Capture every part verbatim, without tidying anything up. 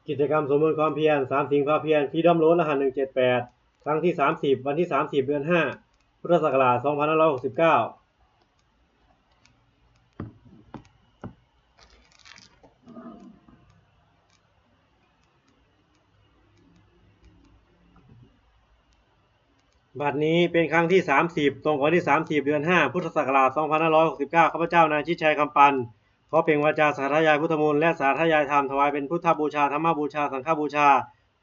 กิจกรรมสวดมนต์ความเพียรสามสิงความเพียร Freedom Road รหัส หนึ่งเจ็ดแปด ครั้งที่ สามสิบ วันที่ สามสิบ เดือน ห้า พุทธศักราช สองพันห้าร้อยหกสิบเก้า บัดนี้เป็นครั้งที่ สามสิบ ตรงกับวันที่ สามสิบ เดือน ห้า พุทธศักราช สองพันห้าร้อยหกสิบเก้า ข้าพเจ้านายชิดชัย คำปัน ขอเปล่งวาจาสาธยายพุทธมนต์และสาธยายธรรม ถวายเป็นพุทธบูชา ธรรมบูชา สังฆบูชา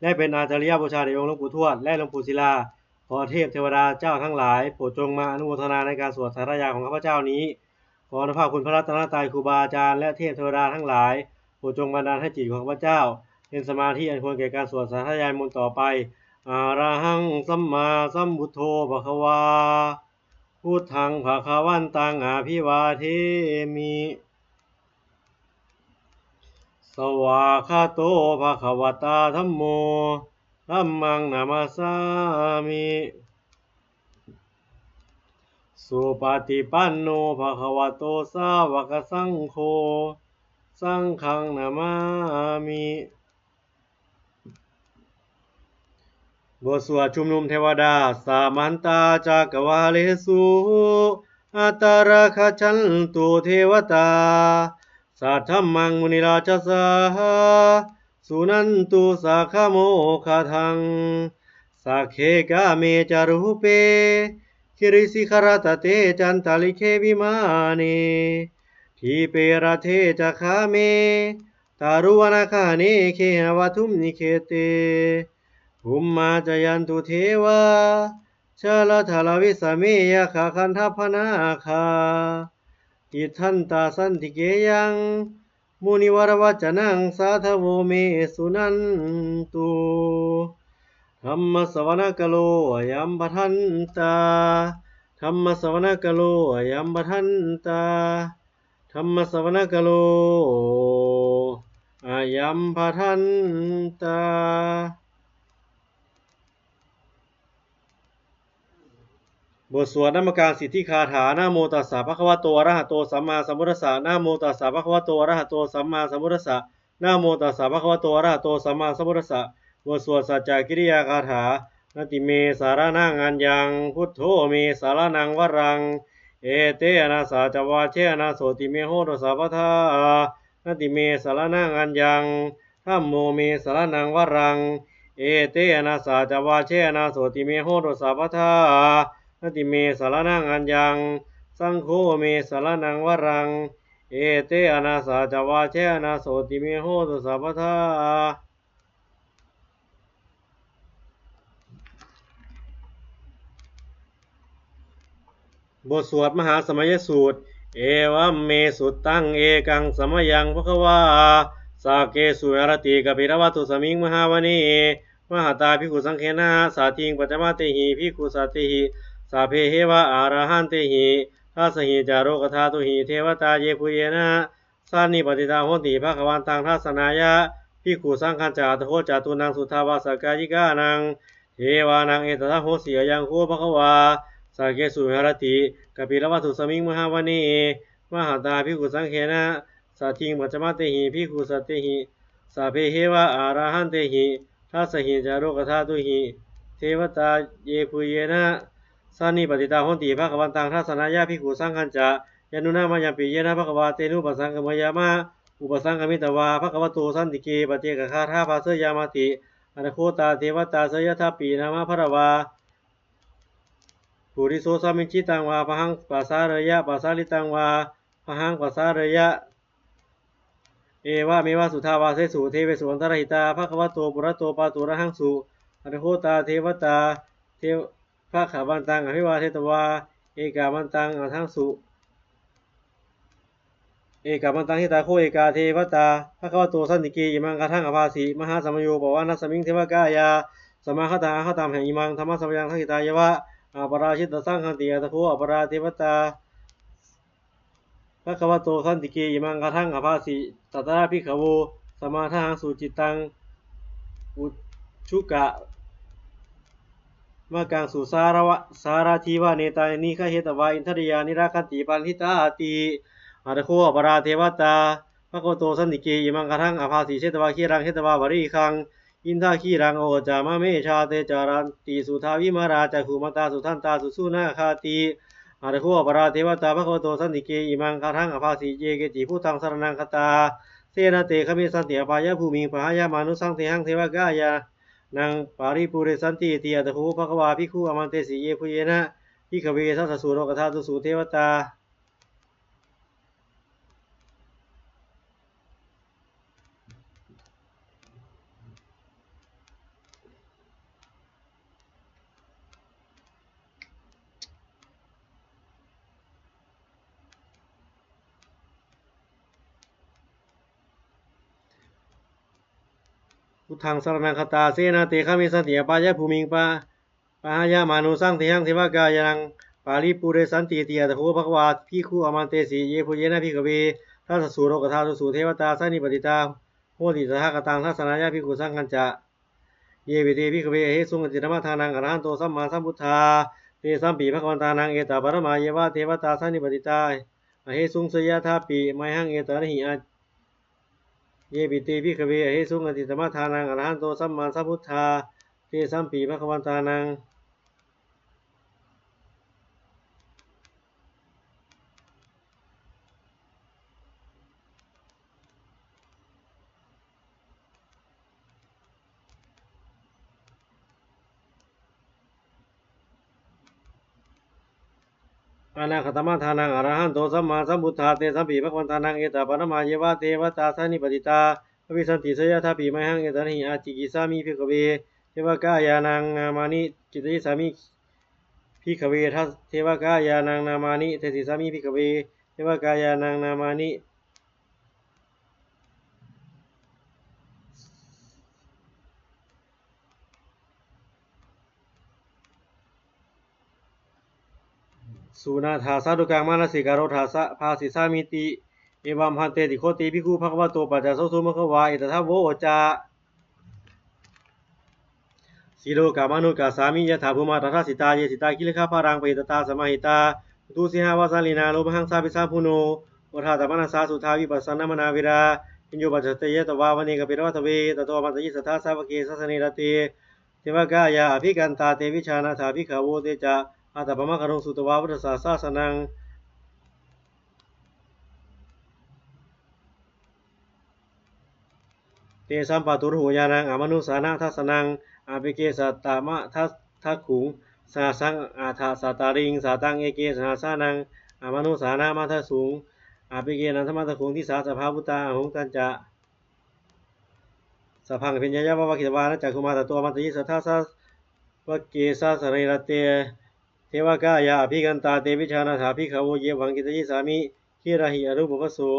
และเป็นอาจาริยบูชาแด่องค์หลวงปู่ทวดและหลวงปู่ศิลา ขอเทพเทวดาเจ้าทั้งหลายโปรดจงมาอนุโมทนาในการสวดสาธยายของข้าพเจ้านี้ ขออานุภาพคุณพระรัตนตรัย ครูบาอาจารย์และเทพเทวดาทั้งหลาย โปรดจงบันดาลให้จิตของข้าพเจ้าเป็นสมาธิอันควรแก่การสวดสาธยายมนต์ต่อไป Arahaṃ sammāsambuddho bhagavā. Buddhaṃ bhagavantaṃ abhivādemi. Svākkhāto bhagavatā dhammo. Dhammaṃ namassāmi. Supaṭipanno bhagavato sāvakasaṅgho. Saṅghaṃ namāmi. บทสวดชุมนุมเทวดา Samantā cakkavāḷesu atrāgacchantu devatā, saddhammaṃ munirājassa suṇantu saggamokkhadaṃ. Sagge kāme ca rūpe girisikharataṭe cantalikkhe vimāne, dīpe raṭṭhe ca gāme taruvanagahane gehavatthumhi khette, bhummā cāyantu devā jalathalavisame yakkhagandhabbanāgā, tiṭṭhantā santike yaṃ munivaravacanaṃ sādhavo me suṇantu. Dhammassavanakālo ayambhadantā. Dhammassavanakālo ayambhadantā. Dhammassavanakālo ayambhadantā. บทสวดนมการสิทธิคาถา Namo tassa bhagavato arahato sammāsambuddhassa. Namo tassa bhagavato arahato sammāsambuddhassa. Namo tassa bhagavato arahato sammāsambuddhassa. บทสวดสัจจกิริยาคาถา Natthi me saraṇaṃ aññaṃ, buddho me saraṇaṃ varaṃ, etena saccavajjena sotthi me hotu sabbadā. Natthi me saraṇaṃ aññaṃ, dhammo me saraṇaṃ varaṃ, etena saccavajjena sotthi me hotu sabbadā. Natthi me saraṇaṃ aññaṃ, saṅgho me saraṇaṃ varaṃ, etena saccavajjena sotthi me hotu sabbadā. บทสวดมหาสมัยสูตร Evaṃ me sutaṃ. Ekaṃ samayaṃ bhagavā sakkesu viharati kapilavatthusmiṃ mahāvane mahatā bhikkhusaṅghena saddhiṃ pañcamattehi bhikkhusatehi sabbeheva arahantehi. Dasahi ca lokadhātūhi devatā yebhuyyena sannipatitā honti bhagavantaṃ dassanāya bhikkhusaṅghañca. Atha kho catunnaṃ suddhāvāsakāyikānaṃ devānaṃ etadahosi: Ayaṃ kho bhagavā sakkesu viharati kapilavatthusmiṃ mahāvane mahatā bhikkhusaṅghena saddhiṃ pañcamattehi bhikkhusatehi sabbeheva arahantehi. Dasahi ca lokadhātūhi devatā yebhuyyena sannipatitā honti bhagavantaṃ dassanāya bhikkhusaṅghañca. Yannūna mayampi yena bhagavā tenupasaṅkameyyāma, upasaṅkamitvā bhagavato santike paccekagāthā bhāseyyāmāti. Atha kho tā devatā seyyathāpi nāma balavā puriso sammiñjitaṃ vā bāhaṃ pasāreyya, pasāritaṃ vā bāhaṃ pasāreyya, evameva suddhāvāsesu devesu antarahitā bhagavato purato pāturahaṃsu. Atha kho tā devatā de- bhagavantaṃ abhivādetvā ekamantaṃ aṭṭhaṃsu. Ekamantaṃ ṭhitā kho ekā devatā bhagavato santike imaṃ gāthaṃ abhāsi: Mahāsamayo pavanasmiṃ, devakāyā samāgatā; āgatamha imaṃ dhammasamayaṃ, dakkhitāyeva aparājitasaṅghanti. Atha kho aparā devatā bhagavato santike imaṃ gāthaṃ abhāsi: Tatra bhikkhavo samādahaṃsu, cittaṃ ujukamakaṃsu sārava- sārathīva nettāni gahetvā indriyāni rakkhanti paṇḍitāti. Atha kho aparā devatā bhagavato santike imaṃ gāthaṃ abhāsi: Chetvā khīlaṃ chetvā palighaṃ indakhīlaṃ ūhacca manejā, te caranti suddhā vimalā cakkhumatā sudantā susunāgāti. Atha kho aparā devatā bhagavato santike imaṃ gāthaṃ abhāsi: Ye keci buddhaṃ saraṇaṃ gatāse na te gamissanti apāyabhūmiṃ, pahāya mānusaṃ dehaṃ devakāyānaṃ paripūressantīti. Atha kho bhagavā bhikkhū āmantesi: Yebhuyyena bhikkhave dasasu lokadhātūsu devatā buddhaṃ saraṇaṃ gatāse na te gamissanti apāyabhūmiṃ, pa pahāya mānusaṃ dehaṃ devakāyānaṃ paripūressantīti. Atha kho bhagavā bhikkhū āmantesi: Yebhuyyena bhikkhave dasasu lokadhātūsu devatā sannipatitā honti tathāgataṃ dassanāya bhikkhusaṅghañca. Yepi te bhikkhave ahesuṃ atītamaddhānaṃ arahanto sammāsambuddhā, tesampi bhagavantānaṃ etaparamāyeva devatā sannipatitā ahesuṃ, seyyathāpi mayhaṃ etarahi a Yepi te bhikkhave ahesuṃ atītamaddhānaṃ arahanto sammāsambuddhā, tesampi bhagavantānaṃ anāgatamaddhānaṃ arahanto sammāsambuddhā, tesampi bhagavantānaṃ etaparamāyeva devatā sannipatitā bhavissanti, seyyathāpi mayhaṃ etarahi. Ācikkhissāmi bhikkhave devakāyānaṃ nāmāni, kittayissāmi bhikkhave da- devakāyānaṃ nāmāni, desissāmi bhikkhave devakāyānaṃ nāmāni. Suṇātha sādhukaṃ manasikarotha sa- bhāsissāmīti. Evaṃ bhanteti kho te bhikkhū bhagavato paccassosuṃ. Bhagavā etadavoca: Silokamanukassāmi, yattha bhummā tadassitā; ye sitā girigabbharaṃ, pahitattā samāhitā. Puthū sīhāva sallīnā, lomahaṃsābhisambhuno; odātamanasā suddhā, vippasannamanāvilā. Bhiyyo pañcasate ñatvā, vane kāpilavatthave; tato āmantayi satthā, sāvake sāsane rate. Devakāyā abhikkantā, te vijānātha bhikkhavo; te ca ātappamakaruṃ, sutvā buddhassa sāsanaṃ. Tesampāturahu ñāṇaṃ, amanussāna dassanaṃ; appeke satamaddakkhuṃ, sahassaṃ atha sattariṃ. Sataṃ eke sahassānaṃ, amanussānamaddasuṃ; appekenantamaddakkhuṃ, disā sabbā phuṭā ahuṃ. Tañca sabbaṃ abhiññāya, vavakkhitvāna cakkhumā; tato āmantayi satthā, sāvake sāsane rate. Devakāyā abhikkantā, te vijānātha bhikkhavo; ye vohaṃ kittayissāmi, girāhi anupubbaso.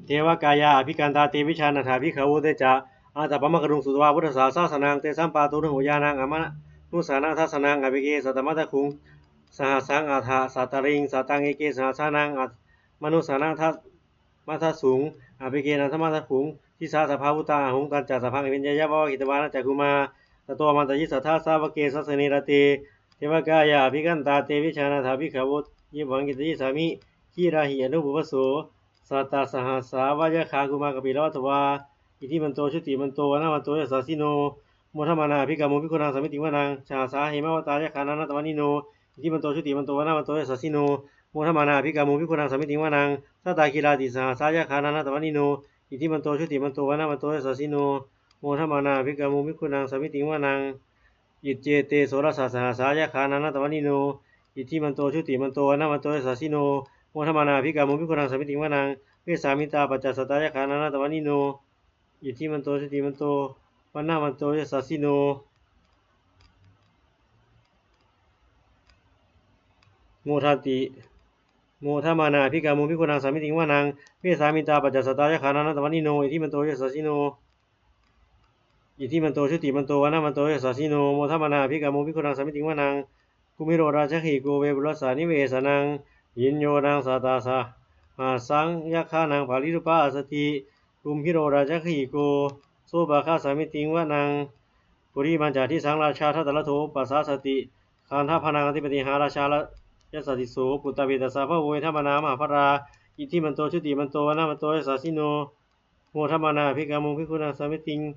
Devakāyā abhikkantā, te vijānātha bhikkhavo; te ca ātappamakaruṃ, sutvā buddhassa sāsanaṃ. Tesampāturahu ñāṇaṃ, amanussānadassanaṃ; appeke satamaddakkhuṃ, sahassaṃ atha sattariṃ. Sataṃ eke sahassānaṃ, amanussānamaddasuṃ; appekenantamaddakkhuṃ, disā sabbā phuṭā ahuṃ. Tañca sabbaṃ abhiññāya, vavakkhitvāna cakkhumā; tato āmantayi satthā, sāvake sāsane rate. Devakāyā abhikkantā, te vijānātha bhikkhavo; ye vohaṃ kittayissāmi, girāhi anupubbaso. Sattasahassā va yakkhā, bhummā kāpilavatthavā; iddhimanto jutimanto, vaṇṇavanto yasassino; modamānā abhikkāmuṃ, bhikkhūnaṃ samitiṃ vanaṃ. Sahasā hemavatā, yakkhā nānattavaṇṇino; iddhimanto jutimanto, vaṇṇavanto yasassino; modamānā abhikkāmuṃ, bhikkhūnaṃ samitiṃ vanaṃ. Sātāgirā tisahassā, yakkhā nānattavaṇṇino; iddhimanto jutimanto, vaṇṇavanto yasassino; modamānā abhikkāmuṃ, bhikkhūnaṃ samitiṃ vanaṃ. Iccete soḷasasahassā, yakkhā nānattavaṇṇino; iddhimanto jutimanto, vaṇṇavanto yasassino; modamānā abhikkāmuṃ, bhikkhūnaṃ samitiṃ vanaṃ. Vessāmittā pañcasatā, yakkhā nānattavaṇṇino; iddhimanto jutimanto, vaṇṇavanto yasassino; modanti, modamānā abhikkāmuṃ, bhikkhūnaṃ samitiṃ vanaṃ. Vessāmittā pañcasatā, yakkhā nānattavaṇṇino; iddhimanto yasassino; iddhimanto jutimanto vaṇṇavanto yasassino, modamānā abhikkāmuṃ bhikkhūnaṃ samitiṃ vanaṃ. Kumbhīro rājagahiko vepullassa nivesanaṃ, bhiyyo naṃ satasahassaṃ yakkhānaṃ payirupāsati, kumbhīro rājagahiko sopāga samitiṃ vanaṃ. Purimañca disaṃ rājā dhataraṭṭho pasāsati, gandhabbānaṃ ādhipati mahārājā yasassi so. Puttāpi tassa bahavo indanāmā mahabbalā, iddhimanto jutimanto vaṇṇavanto yasassino, modamānā abhikkāmuṃ bhikkhūnaṃ samitiṃ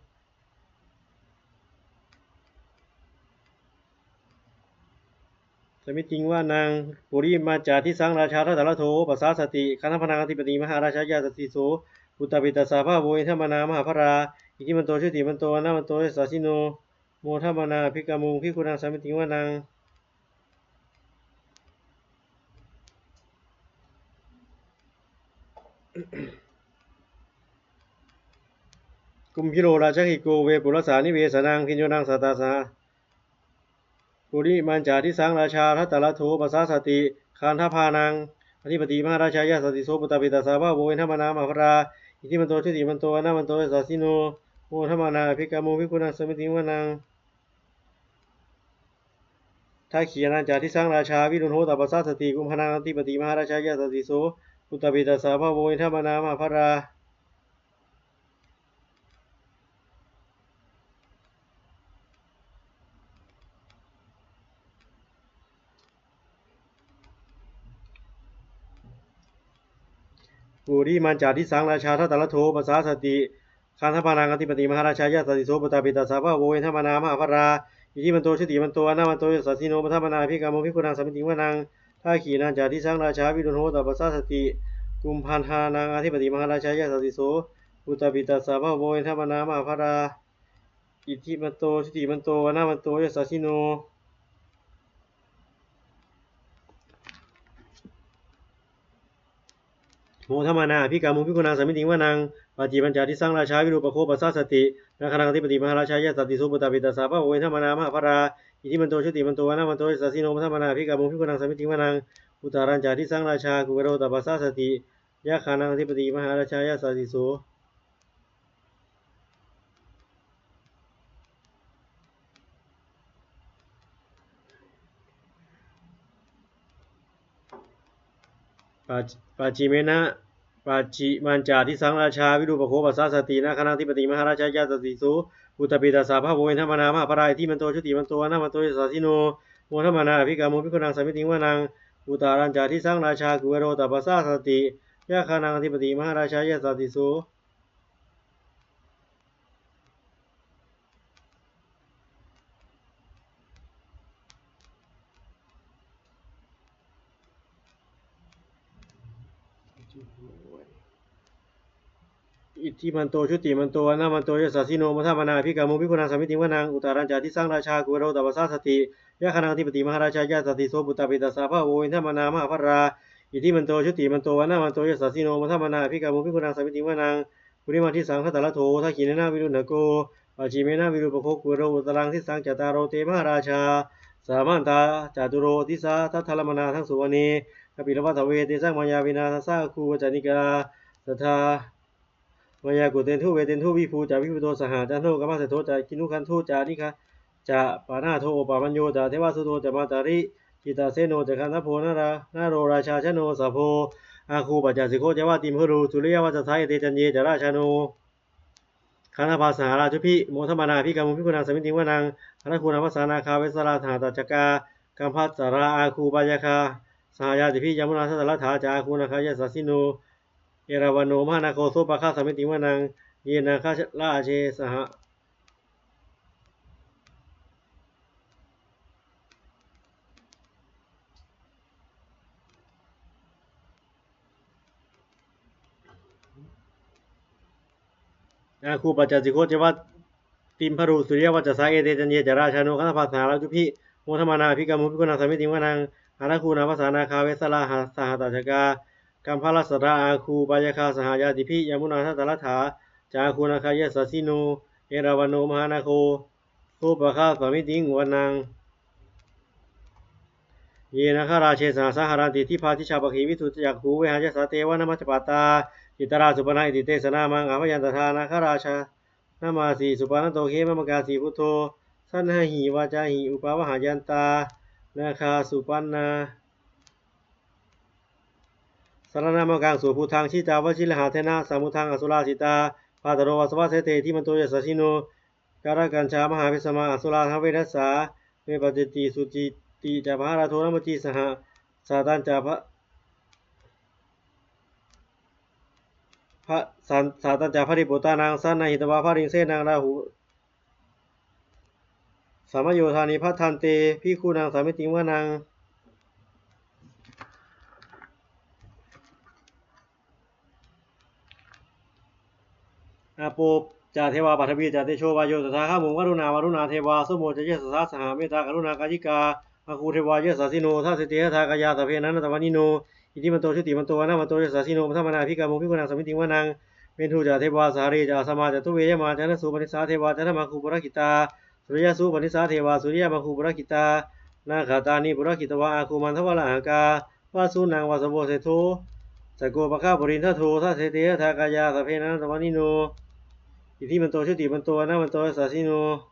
samitiṃ vanaṃ. Purimañca disaṃ rājā dhataraṭṭho pasāsati, gandhabbānaṃ ādhipati mahārājā yasassi so. Puttāpi tassa bahavo indanāmā mahabbalā, iddhimanto jutimanto vaṇṇavanto yasassino, modamānā abhikkāmuṃ bhikkhūnaṃ samitiṃ vanaṃ. Kumbhīro rājagahiko vepullassa nivesanaṃ, bhiyyo naṃ satasahassaṃ. Purimañca disaṃ rājā dhataraṭṭho pasāsati, gandhabbānaṃ ādhipati mahārājā yasassi so. Puttāpi tassa bahavo indanāmā mahabbalā, iddhimanto jutimanto vaṇṇavanto yasassino, modamānā abhikkāmuṃ bhikkhūnaṃ samitiṃ vanaṃ. Dakkhiṇañca disaṃ rājā virūḷho taṃ pasāsati, kumbhaṇḍānaṃ ādhipati mahārājā yasassi so. Puttāpi tassa bahavo indanāmā mahabbalā, purimañca disaṃ rājā dhataraṭṭho pasāsati, gandhabbānaṃ ādhipati mahārājā yasassi so. Puttāpi tassa bahavo indanāmā mahabbalā, iddhimanto jutimanto vaṇṇavanto yasassino, modamānā abhikkāmuṃ bhikkhūnaṃ samitiṃ vanaṃ. Dakkhiṇañca disaṃ rājā virūḷho taṃ pasāsati, kumbhaṇḍānaṃ ādhipati mahārājā yasassi so. Puttāpi tassa bahavo indanāmā mahabbalā, iddhimanto jutimanto vaṇṇavanto yasassino, modamānā abhikkāmuṃ bhikkhūnaṃ samitiṃ vanaṃ. Pacchimañca disaṃ rājā virūpakkho pasāsati, nāgānaṃ ādhipati mahārājā yasassi so. Puttāpi tassa bahavo indanāmā mahabbalā, iddhimanto jutimanto vaṇṇavanto yasassino, modamānā abhikkāmuṃ bhikkhūnaṃ samitiṃ vanaṃ. Uttarañca disaṃ rājā kuvero taṃ pasāsati, yakkhānaṃ ādhipati mahārājā yasassi so. Pac- pacchimena pacchimañca disaṃ rājā virūpakkho pasāsati, nāgānaṃ ādhipati mahārājā yasassi so. Puttāpi tassa bahavo indanāmā mahabbalā, iddhimanto jutimanto vaṇṇavanto yasassino, modamānā abhikkāmuṃ bhikkhūnaṃ samitiṃ vanaṃ. Uttarañca disaṃ rājā kuvero taṃ pasāsati, yakkhānaṃ ādhipati mahārājā yasassi so. Iddhimanto jutimanto vaṇṇavanto yasassino, modamānā abhikkāmuṃ bhikkhūnaṃ samitiṃ vanaṃ. Uttarañca disaṃ rājā kuvero taṃ pasāsati, yakkhānaṃ ādhipati mahārājā yasassi so. Puttāpi tassa bahavo indanāmā mahabbalā, iddhimanto jutimanto vaṇṇavanto yasassino, modamānā abhikkāmuṃ bhikkhūnaṃ samitiṃ vanaṃ. Purimaṃ disaṃ dhataraṭṭho, dakkhiṇena virūḷhako, pacchimena virūpakkho kuvero uttaraṃ disaṃ. Cattāro te mahārājā samantā caturo disā, daddallamānā aṭṭhaṃsu vane kāpilavatthave. Tesaṃ māyāvino dāsā āgū vañcanikā saṭhā, māyā kuṭeṇḍu veṭeṇḍu viṭū ca viṭuṭo saha, candano kāmaseṭṭho ca kinnughaṇḍu ca nighaṇḍu ca, panādo opamañño ca devasūto ca mātali, cittaseno ca gandhabbo naḷo rājā janosabho, āgū pañcasikho ceva timbarū suriyavacchasā, ete caññe ca rājāno gandhabbā saha rājubhi, modamānā abhikkāmuṃ bhikkhūnaṃ samitiṃ vanaṃ. Athāgū nābhasā nāgā vesālā sahatacchakā, kambalassatarā āgū pāyāgā saha ñātibhi, yāmunā dhataraṭṭhā ca āgū nāgā yasassino, erāvaṇo mahānāgo sopāga samitiṃ vanaṃ. Ye nāgarāje saha āgū pañcasikho ceva timbarū suriyavacchasā, ete caññe ca rājāno gandhabbā saha rājubhi, modamānā abhikkāmuṃ bhikkhūnaṃ samitiṃ vanaṃ. Athāgū nābhasā nāgā vesālā sahatacchakā, kambalassatarā āgū pāyāgā saha ñātibhi, yāmunā dhataraṭṭhā ca āgū nāgā yasassino, erāvaṇo mahānāgo sopāga samitiṃ vanaṃ. Ye nāgarāje sahasā haranti, dibbā dijā pakkhi visuddhacakkhū, vehāsayā te vanamajjhapattā, citrā supaṇṇā iti tesa nāmaṃ. Abhayantadā nāgarājā namāsi, supaṇṇato khemamakāsi buddho. Saṇhāhi vācāhi upavhayantā, nāgā supaṇṇā saraṇamakaṃsu buddhaṃ. Jitā vajirahatthena, samuddaṃ asurā sitā. Bhātaro vāsavassete, iddhimanto yasassino. Kālakañjā mahābhismā, asurā dānaveghasā. Vepacitti sucitti ca, pahārādo namucī saha. Satañca bha-, bha-, san-, satañca baliputtānaṃ, sannayhitvā baliṃ senaṃ. Rāhu samayodāni, bhaddante bhikkhūnaṃ samitiṃ vanaṃ. Āpo ca devā paṭhavī ca, tejo vāyo tadāgamuṃ. Varuṇā vāruṇā devā, somo ca yasasā saha. Mettākaruṇākāyikā, āgū devā yasassino. Dasete dasadhā kāyā, sabbe nānattavaṇṇino. Iddhimanto jutimanto, vaṇṇavanto yasassino. Modamānā abhikkāmuṃ, bhikkhūnaṃ samitiṃ vanaṃ. Veṇḍū ca devā sahalī ca, asamā ca duve yamā. Candassūpanisā devā, candamāgū purakkhitā. Suriyassūpanisā devā, suriyamāgū purakkhitā. Nakkhattāni purakkhitvā, āgū mandavalāhakā. Vasūnaṃ vāsavo seṭṭho, sakkopāga purindado. Dasete dasadhā kāyā, sabbe nānattavaṇṇino. Iddhimanto jutimanto, vaṇṇavanto yasassino.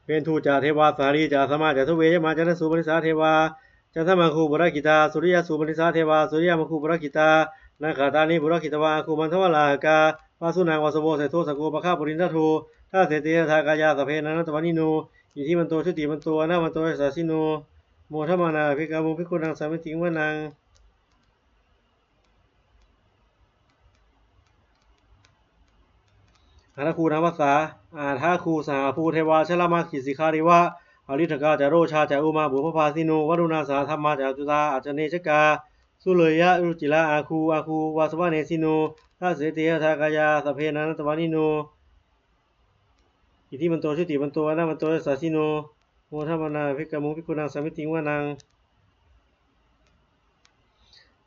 Veṇḍū ca devā sahalī ca, asamā ca duve yamā. Candassūpanisā devā, candamāgū purakkhitā. Suriyassūpanisā devā, suriyamāgū purakkhitā. Nakkhattāni purakkhitvā, āgū mandavalāhakā. Vasūnaṃ vāsavo seṭṭho, sakkopāga purindado. Dasete dasadhā kāyā, sabbe nānattavaṇṇino. Iddhimanto jutimanto, vaṇṇavanto yasassino. Modamānā abhikkāmuṃ, bhikkhūnaṃ samitiṃ vanaṃ. Athāgū nābhasā, athāgū sahabhū devā, jalamaggisikhāriva. Ariṭṭhakā ca rojā ca, ummāpupphavāsino. Varuṇā sahadhammā ca, accutā anejakā. Sūleyyarucirā āgū, āgū vāsavanesino. Dasete dasadhā kāyā, sabbe nānattavaṇṇino. Iddhimanto jutimanto, vaṇṇavanto yasassino. Modamānā abhikkāmuṃ, bhikkhūnaṃ samitiṃ vanaṃ.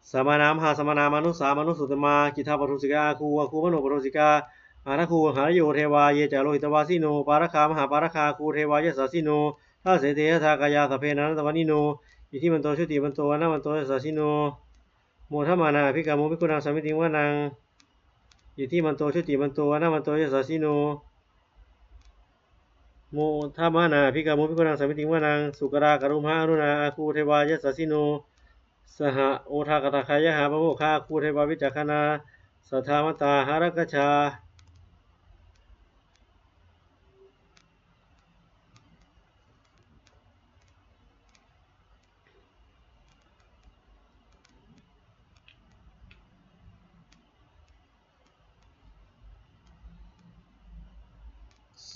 Samānā mahāsamānā, mānusā mānusuttamā. Khiḍḍāpadūsikā āgū, āgū manopadūsikā. Athāgū harayo devā, ye ca lohitavāsino. Pāragā mahāpāragā, āgū devā yasassino. Dasete dasadhā kāyā, sabbe nānattavaṇṇino. Iddhimanto jutimanto, vaṇṇavanto yasassino. Modamānā abhikkāmuṃ, bhikkhūnaṃ samitiṃ vanaṃ. Iddhimanto jutimanto, vaṇṇavanto yasassino. Modamānā abhikkāmuṃ, bhikkhūnaṃ samitiṃ vanaṃ. Sūkarā karumhā aruṇā, āgū devā yasassino. Saha odātagayhā pāmokkhā, āgū devā vicakkhaṇā. Sadāmattā hāragajā.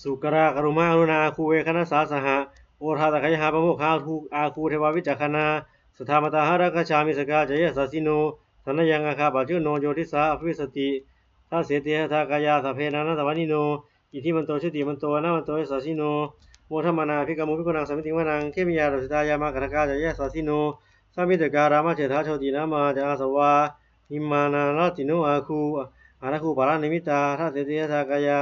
Sūkarā karumhā aruṇā, āgū veghanasā saha. Odātagayhā pāmokkhā, āgū, āgū devā vicakkhaṇā. Sadāmattā hāragajā, missakā ca yasassino. Thanayaṃ āgā pajjunno, yo disā abhivassati. Dasete dasadhā kāyā, sabbe nānattavaṇṇino. Iddhimanto jutimanto, vaṇṇavanto yasassino. Modamānā abhikkāmuṃ, bhikkhūnaṃ samitiṃ vanaṃ. Khemiyā tusitā yāmā, kaṭṭhakā ca yasassino. Lambitakā lāmaseṭṭhā, jotināmā ca āsavā. Nimmānaratino āgū, athāgū paranimmitā. Dasete dasadhā kāyā,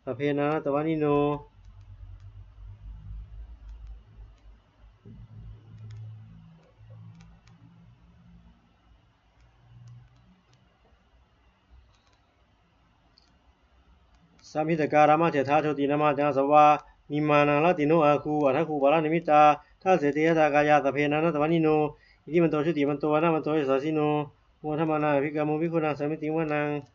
sabbe nānattavaṇṇino. Lambitakā lāmaseṭṭhā, jotināmā ca āsavā. Nimmānaratino āgū, athāgū paranimmitā. Dasete dasadhā kāyā, sabbe nānattavaṇṇino. Iddhimanto jutimanto, vaṇṇavanto yasassino. Modamānā abhikkāmuṃ, bhikkhūnaṃ samitiṃ vanaṃ.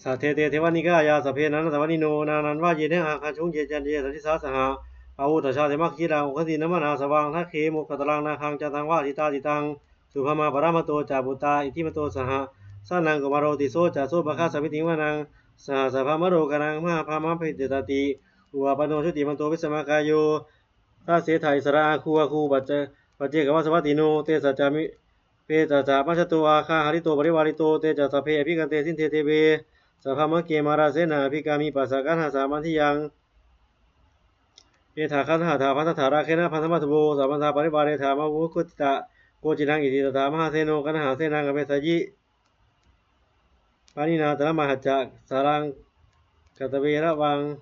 Saṭṭhete devanikāyā, sabbe nānattavaṇṇino. Nānattavaṇṇino āgañchuṃ, ye caññe sadisā saha. Pavutthajātimakkhīlaṃ, oghatiṇṇamanāsavaṃ. Dakkhemoghataraṃ nāgaṃ, candaṃva asitātitaṃ. Subrahmā paramatto ca, puttā iddhimato saha. Sanaṅkumāro tisso ca, sopāga samitiṃ vanaṃ. Sahassabrahmalokānaṃ, mahābrahmābhitiṭṭhati. Upapanno jutimanto, bhismākāyo. Dasettha issarā āgū, āgū pacce-, paccekavasavattino. Tesañca mi-, petassa majjhato, āgā hārito parivārito. Te ca sabbe abhikkante, sinde deve sabrahmake. Mārasenā abhikkāmi, passa kaṇhassa mandiyaṃ. Etha gaṇhatha bandhatha, rāgena bandhamatthu vo. Samantā parivāretha, mā vo muñcittha koci naṃ. Iti tattha mahāseno, kaṇhasenaṃ apesayi. Pāṇinā talamāhacca, saraṃ katvāna balaṃ.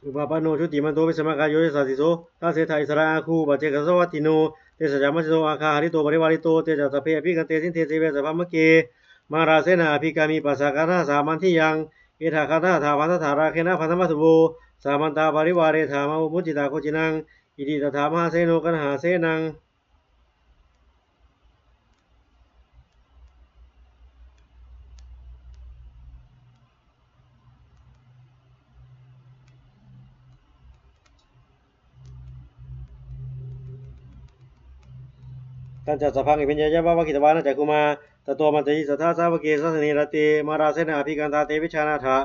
Upapanno jutimanto, ahisamakāyo yasassi so. Dasettha issarā āgū, paccekavasavattino; tesañca majjhato āgā, hārito parivārito. Te ca sabbe abhikkante, sinde deve sabrahmake; mārasenā abhikkāmi, passa kaṇhassa mandiyaṃ. Etha gaṇhatha bandhatha, rāgena bandhamatthu vo; samantā parivāretha, mā vo muñcittha koci naṃ. Iti tattha mahāseno, kaṇhasenaṃ ตัณ ca sabbaṃ abhiññāya, vavakkhitvāna cakkhumā; tato āmantayi satthā, sāvake sāsane rate. Mārasenā abhikkantā, te vijānātha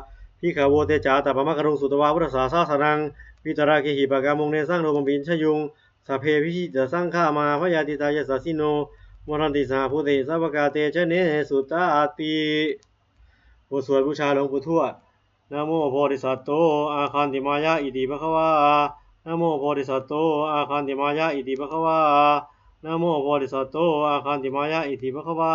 bhikkhavo; te ca ātappamakaruṃ, sutvā buddhassa sāsanaṃ. Vītarāgehi pakkāmuṃ, nesaṃ lomampi iñjayuṃ. Sabbe vijitasaṅgāmā, bhayātītā yasassino; modanti saha bhūtehi, sāvakā te janesutāti. บทสวดบูชาหลวงปู่ทวด Namo bodhisatto āgantimāya iti bhagavā. Namo bodhisatto āgantimāya iti bhagavā. Namo bodhisatto āgantimāya iti bhagavā.